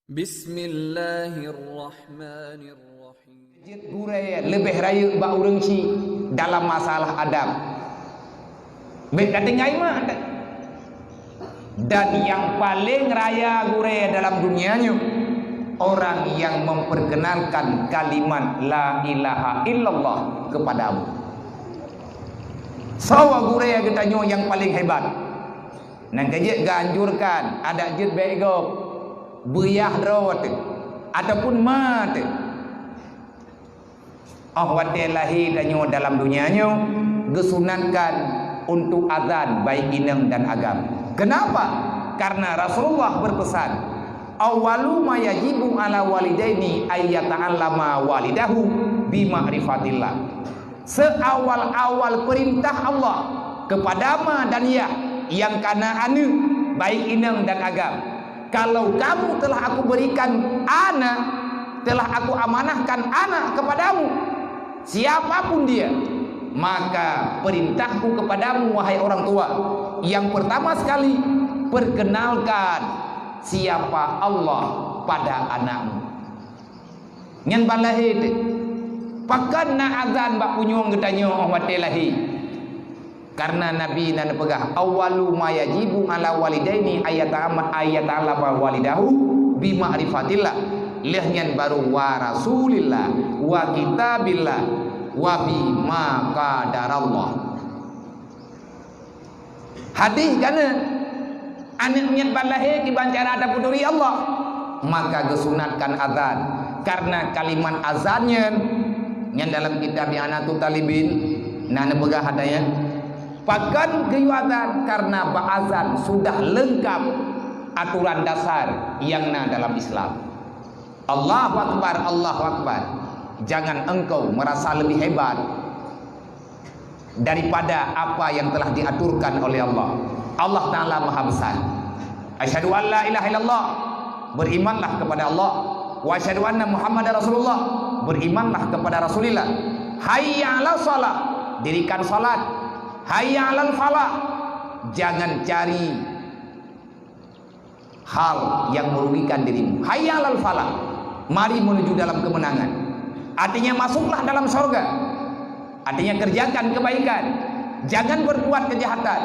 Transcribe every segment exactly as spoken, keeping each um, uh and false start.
Bismillahirrahmanirrahim. Jeuet gurée leubeh rayeuk bak ureuëng chik dalam masalah adab. Bék tatinggai mat. Dan nyang paleng raya gurée dalam dunia nyoe, orang yang memperkenalkan kalimat la ilaha illallah kepadamu. Soe gurée geutanyoe nyang paleng hebat? Nyang ka jeuet geuanjurkan, adak jeuet bék gob, beuyah droe teuh, ataupun ma teuh. Óh watée lahé tanyoe dalam dunia nyoe, geusunatkan untuk azan baik inong dan agam. Kenapa? Karena Rasulullah berpesan, "Awwalu ma yajibu ala walidaini ayyata'allama walidahu bi ma'rifatillah." Seawal-awal perintah Allah kepada ma dan yah nyang kana aneuëk, baik inong dan agam, "Kalau kamu telah Aku berikan anak, telah Aku amanahkan anak kepadamu, siapapun dia, maka perintahku kepadamu, wahai orang tua, yang pertama sekali, perkenalkan siapa Allah pada anakmu." Nyan ban lahé teuh. Pakon na azan bak punyueng geutanyoe óh watée lahé? Karena Nabi na neupeugah, "Awwalu ma yajibu ala walidaini ayyata'ama-, ayyata'allama walidahu bi ma'rifatillah." Lheueh nyan baru wa rasulillah, wa kitabillah, wa bima qadarallah. Hadih kana, aneuëk miet ban lahé kiban cara tapeuturi Allah, maka geusunatkan azan. Karena kalimat azan nyan, nyan dalam kitab I'anatut Talibin, na neupeugah hata nyan, pakon geuyue azan? Karena bak azan sudah leungkab aturan dasar nyang na dalam Islam. Allahu Akbar, Allahu Akbar. Jangan engkau merasa lebih hebat daripada apa yang telah diaturkan oleh Allah. Allah Ta'ala Maha Besar. Asyhadu an la ilaha illallah, berimanlah kepada Allah. Wa asyhadu anna Muhammadar Rasulullah, berimanlah kepada Rasulillah. Hayya 'alas shalah, dirikan salat. Hayya 'alal falah, jangan cari hal yang merugikan dirimu. Hayya 'alal falah. Mari menuju dalam kemenangan. Artinya, masuklah dalam sorga. Artinya, kerjakan kebaikan. Jangan berbuat kejahatan.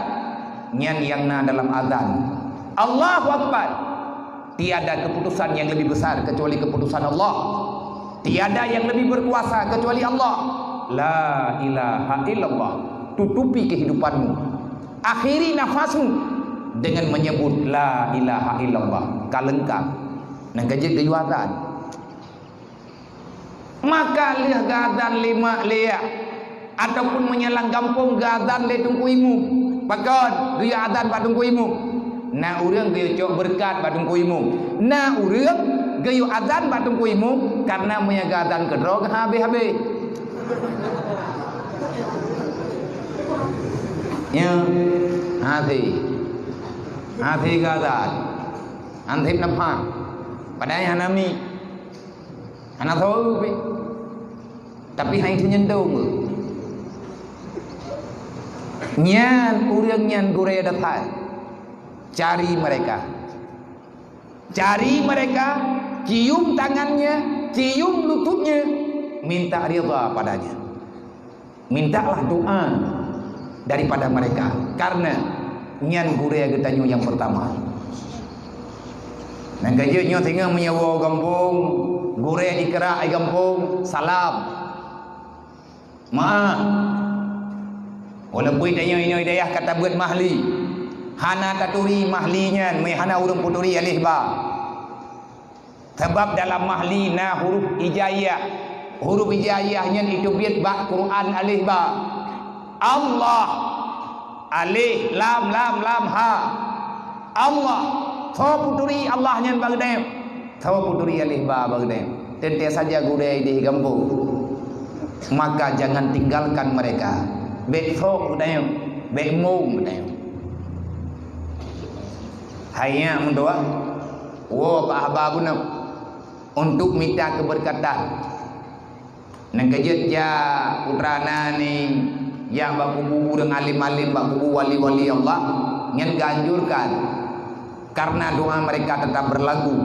Nyan nyang na dalam azan. Allahu Akbar. Tiada keputusan yang lebih besar kecuali keputusan Allah. Tiada yang lebih berkuasa kecuali Allah. La ilaha illallah. Tutupi kehidupanmu. Akhiri nafasmu dengan menyebut la ilaha illallah. Ka leungkab. Nyang ka jeuet geuyue azan. Maka lheueh geuazan lé mak lé yah, ataupun meunyo lam gampông geuazan lé teungku imum. Pakon geuyue azan bak teungku imum? Na ureuëng geuyue cok beureukat bak teungku imum. Na ureuëng geuyue azan bak teungku imum karena meunyo geuazan keudroe geuhabéh-habéh. Ya, hase. Hase gata. Anseb nafah. Padahai hana mi. Hana soe pi. Tapi hai tu nyendong. Nyan ureuëng nyan gurée dasar. Cari mereka. Cari mereka, cium tangannya, cium lututnya, minta ridha padanya. Mintalah doa daripada mereka, karena nyan gurée geutanyoe nyang pertama. Nyang ka jeuet nyoe singoh meunyoe woe gampông, gurée ikra di gampông, salam. Meu'ah. Walaupun tanyoe inoe di dayah ka tabeuet mahli, hana taturi mahli nyan, meuhana ureuëng peuturi aleh ba. Sabab dalam mahli na huruf hijaiyah. Huruf hijaiyah nyan iteubiet bak Quran aleh ba. Allah. Aleh, lam, lam, lam, ha. Allah. Soe peuturi Allah nyan bak geutanyoe? Soe peuturi aleh ba bak geutanyoe? Teuntée saja gurée di gampông. Maka jangan tinggalkan mereka. Bék sok geutanyoe, bék mong geutanyoe. Hai nyan meudoa, woe bak haba bunoe untuk mita keubeureukatan. Nyang ka jeuet jak putra na ni, jak bak kubu ureuëng alem-alem, bak kubu wali-wali Allah, nyan geuanjurkan, karena doa mereka tetap berlaku.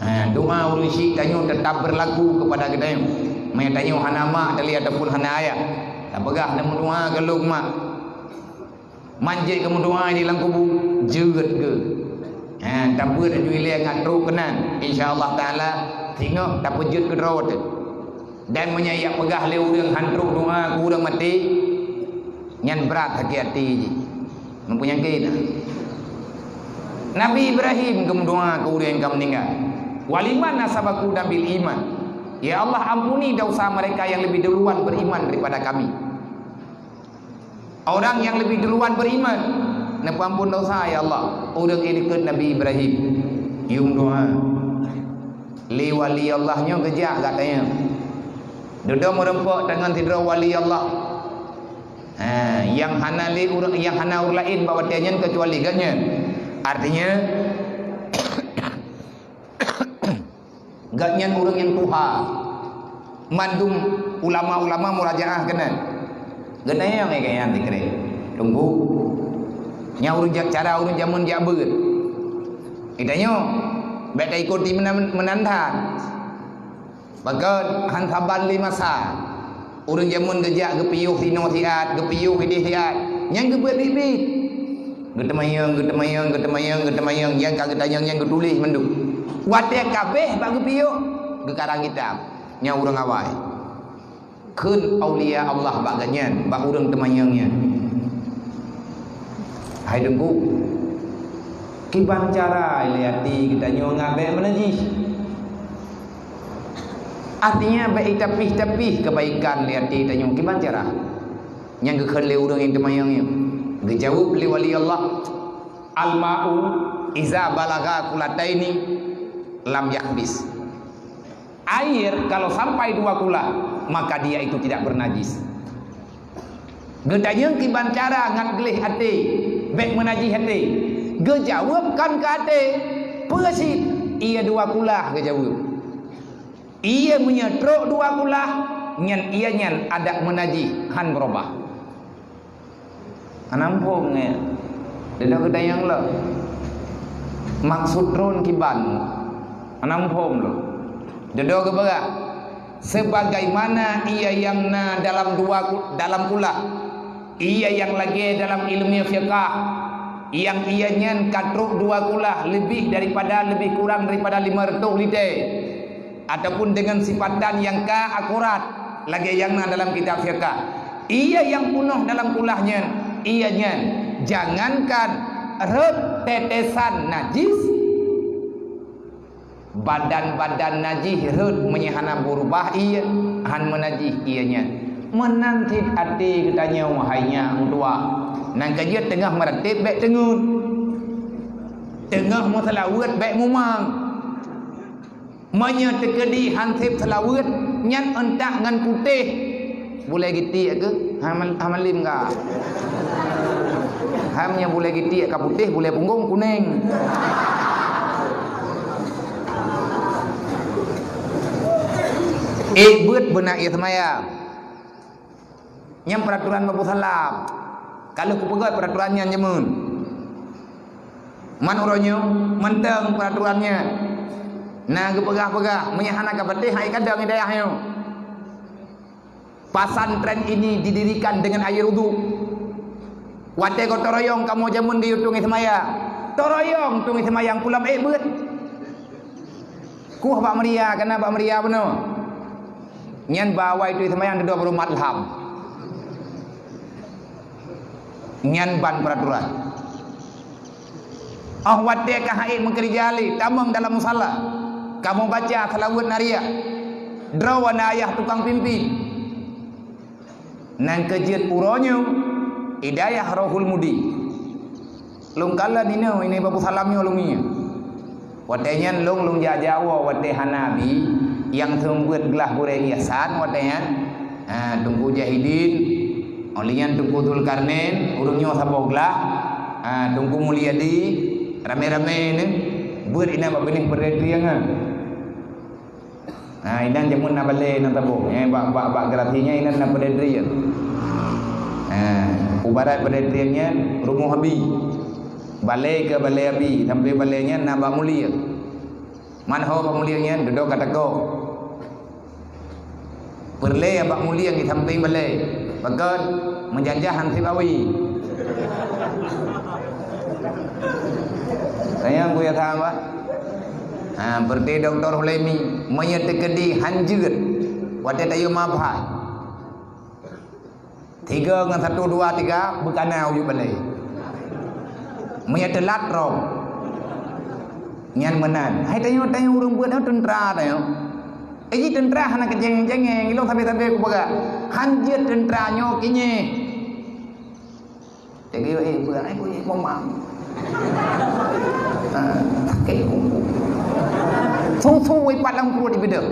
Ha, doa ureuëng syiek tanyoe teutap beurlaku keupada geutanyoe. Meunyoe tanyoe hana mak tali ataupun hana ayah, tapeugah neumeudoa keu lôn mak. Manjét keu meudoa di lam kubu, jeuet keu. Ha, tabeuet aju ilée ngat trok keunan. Insya Allah Taala, singoh tapeujeuet keu droe teuh. Dan meunyoe jak peugah lé ureuëng han trok doa keu ureuëng maté, nyan brat sakét até jih. Meupenyakét. Nabi Ibrahim geumeudoa keu ureuëng nyang ka meuninggai. Waliman nasabaku nabil iman. Ya Allah, ampuni dosa mereka yang lebih duluan beriman daripada kami. Orang yang lebih duluan beriman, neupeuampon dosa, ya Allah. Ureuëng ikot Nabi Ibrahim, yum doa. Lé wali Allah nyoe geujak gata nyoe. Dudoe meureumpok tangan sidroe wali Allah. Ha, nyang hana lé ureuëng, nyang hana ureuëng laén bak watée nyan keucuali geuh nyan. Artinya, gobnyan ureuëng nyang tuha. Mandum ulama-ulama murajaah keunan. Geutanyoe nyang kayang dikre. Tunggu. Nyang ureuëng jak cara ureuëng jameun jak beuet. Geutanyoe bék taikoti meunan, meunan that. Pakon han saban lé masa. Ureuëng jameun geujak geupiôh sinoe siat, geupiôh idéh siat. Nyang geubeuet biet-biet. Geuteumanyong, geuteumanyong, geuteumanyong, geuteumanyong, nyang ka geutanyong nyang geutuléh mandum. Watée ka abéh bak geupiôh, geukarang kitab. Nyang ureuëng awai. Kheun aulia Allah bak gobnyan, bak ureuëng teumanyong nyan. Hai Teungku, kiban cara lé até geutanyoe ngat bék meunajih. Artinya bék itapih-tapih keubaikan lé até tanyoe kiban cara. Nyang geukheun lé ureuëng nyang teumanyong nyoe. Geujaweueb lé wali Allah, "Al-ma'u iza balagha qulataini lam yakhbis." Air kalau sampai dua kulah, maka dia itu tidak bernajis. Geutanyong kiban cara ngat gleh até, bék meunajih até. Geujaweueb kon keu até, peue cit? Ié dua kulah geujaweueb. Ié meunyoe trok dua kulah, nyan ié nyan adak meunajih, han beurubah. Hana muphom nge. Deungoe geutanyong lom. Maksud droen kiban. Hana muphom lom. Deungoe geupeugah, sebagaimana ié nyang na dalam dua ku-, dalam kulah, ié nyang lagée dalam ileumé fiqah, nyang ié nyan ka trok dua kulah leubeh daripada, leubeh kurang daripada lima reutôh liter. Ataupun dengan sipatan nyang ka akurat, lagée nyang na dalam kitab fiqah. Ié nyang peunoh dalam kulah nyan, ié nyan, jangankan rhot tetesan najis, badan-badan najih rhot meunyoe hana beurubah ié, han meunajih ié nyan. Meunan cit até geutanyoe, wahai nyak meutuah, nyang ka jeuet teungoh meuratéb bék teungeut, teungoh meuseulaweuet bék mumang. Meunyoe teukeudi han sép seulaweuet, nyan euntak ngon putéh, bulée gitiek keuh, ha mal-, ha malem ka. Ha meunyoe bulée gitiek ka putéh, bulée punggong kunéng. Ék beuet beuna ié seumayang. Nyan peuraturan Abu Salam. Ka lheueh kupeugét peuraturan nyan jameun. Man uroe nyoe mantong peuraturan nyan. Na geupeugah-peugah, meunyoe hana ka patéh, hai kadang i dayah nyoe. Pesantren ini didirikan dengan air wudhu. Watée goe toroyong kamoe jameun geuyue tueng seumayang. Toroyong tueng seumayang pulam ék beuet. Kuh bak meuria, kana bak meuria bunoe. Nyan bak awai tueng seumayang dudoe baroe mat lham. Nyan ban peuraturan. Oh watée ka hai meukeureuja lé, tamong dalam musala. Kamoe baca seulaweuet nariah. Droe na ayah tukang pimpin. Nyang keujeuet uroe nyoe, i dayah Rohul Mudi. Lôn kalon inoe, ini Abu Salam nyoe lôn ngieng. Watée nyan lôn, lôn jak-jak woe watée hana abi, nyang seumeubeuet glah gurée Ihsan watée nyan. Ha, Teungku Jahidin, óh lheueh nyan Teungku Zulkarnain, ureuëng nyoe saboh glah. Ha, Teungku Mulyadi, ramé-ramé nyan, beuet inan bak binéh peuretrieng nyan. Ha, inan jameun na balée nyang saboh. Eh, bak, bak, bak gerasi nyan inan na peuretrieng. Ha, u barat peuretrieng nyan rumoh abi. Balée keu balée abi, sampoe balée nyan na bak mulie. Man ho bak mulieng nyan, dudoe ka takot. Peureulée bak mulieng di sampéng balée. Pakon? Meujanjah han sép awi. Sayang ku ya sama. Ha, berarti Doktor Hulaimi, meunyoe teukeudi han jeuet, watée tayue mabah. Tiga ngon satu, dua, tiga, beukana ujuk balée. Meunyoe teulat rong. Nyan meunan. Hai tanyoe, tanyoe ureuëng buet nyoe teuntra tanyoe. Eh, ji teuntra hana keucéng-céngéng, ilong sabe-sabe kupeugah. Han jeuet teuntra nyoe kinyéh. Teugiyoe, eh, peue, eh, peue, eh, peue, mam. Ah, sakét. Su-su ipat lam pruet ibideuh.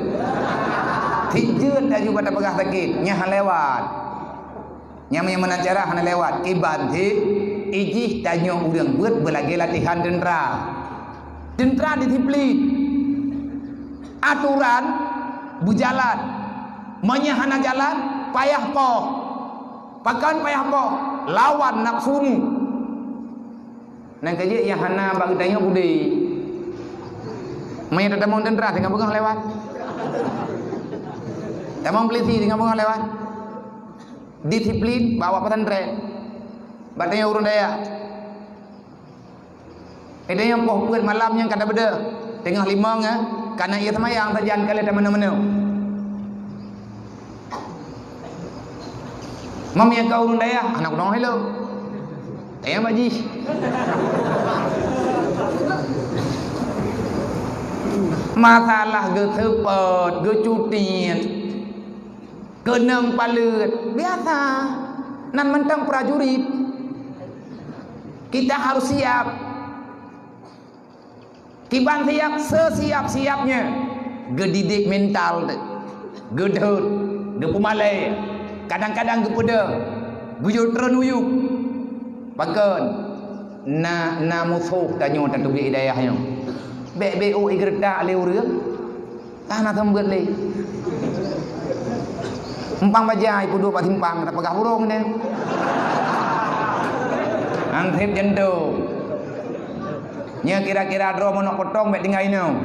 Sijeuet laju bak tapeugah sakét, nyan han lewat. Nyang meunan cara hana lewat, kiban cit, ijih tanyoe ureuëng buet beulagée latihan teuntra. Teuntra disiplin. Aturan beujalan. Meunyoe hana jalan, payah poh. Pakon payah poh? Lawan nafsumu. Nyan keuh jeuet nyang hana bak geutanyoe budé. Meunyoe tatamong teuntra singoh beungoh lewat. Tamong pulisi singoh beungoh lewat. Disiplin bak awak pesantren. Bak tanyoe ureuëng dayah. Eh, tanyoe poh peuet malam nyang ka tabeudôh. Teungoh limong, eh, kana ié seumayang sajan ka lheueh tameunoe-meunoe. Meunyoe ka ureuëng dayah, hana keudroe ilong. Tayang bak jih. Masalah geuseupôt, geucutiet, keunong paleuet, biasa. Nan mantong prajurit. Kita harus siap. Kiban siap, sesiap-siapnya. Geudidik mental teuh. Geudhôt, geupeumalée, kadang-kadang geupeudeuh, geuyue treun u yup. Pakon? Na, na musoh tanyoe tateubiet i dayah nyoe. Bék-bék ôk igeureutak lé ureuëng. Ka hana seumeubeuet lé. Simpang baja ipeuduek bak simpang, tapeugah burông deh. Anseb jantông. Nyoe kira-kira droe manok potong bék tinggai inoe.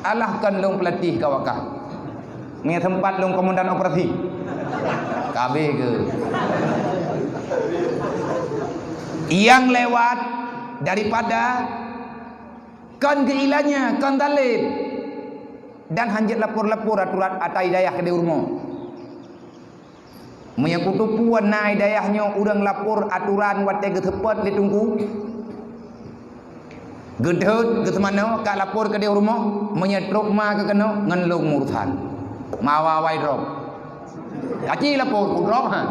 Alah kon lôn peulatéh ka wakah. Nyoe teumpat lôn komandan operasi. Kabeh keuh. Nyang lewat daripada kon geuilanya, kon zalim. Dan hanjeuet lapor-lapor aturan ata i dayah keudéh u rumoh. Meunyoe kuteupeu na i dayah nyoe ureuëng lapor aturan watée geuseupôt lé teungku, geudhôt geuseumanoe ka lapor keudéh u rumoh, meunyoe trok ma keunoe ngon lôn meurusan. Mawa-wai drob. Aci lapor ku drob ha.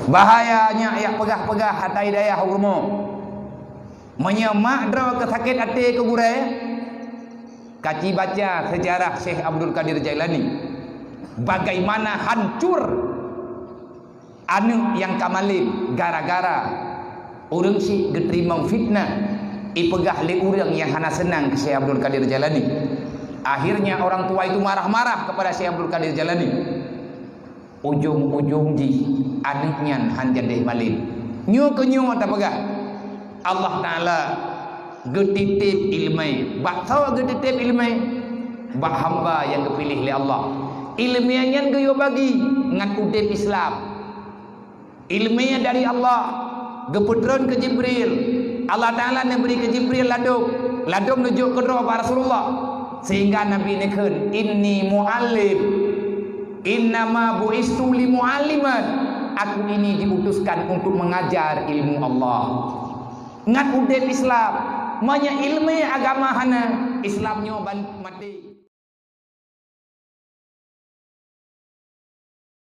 Bahaya nyak yak peugah-peugah ata i dayah u rumoh. Meunyoe mak droe keu sakét até keu gurée, kaci baca seujarah Syekh Abdul Qadir Jailani, bagaimana hancur aneuëk nyang ka malem gara-gara ureuëng syiek geuteurimong fitnah ipeugah lé ureuëng nyang hana seunang keu Syekh Abdul Qadir Jailani. Akhirnya orang tua itu marah-marah kepada Syekh Abdul Qadir Jailani. Ujong-ujong jih aneuëk nyan han jadeh malem. Nyoe keuh nyoe tapeugah, Allah Taala geutitép iéleumé. Bak soe geutitép iéleumé? Bak hamba nyang geupiléh lé Allah. Iéleumé nyan geuyue bagi ngon udeb Islam. Iéleumé dari Allah, geupeutreun keu Jibril. Allah Taala neubri keu Jibril ladôm. Ladôm neujok keudroe bak Rasulullah. Sehingga Nabi neukheun, "Inni muallim. Innama bu'istu li mualliman." Aku ini diutuskan untuk mengajar ilmu Allah. Ngat udeb Islam, meunyoe iéleumé agama hana, Islam nyoe ban maté.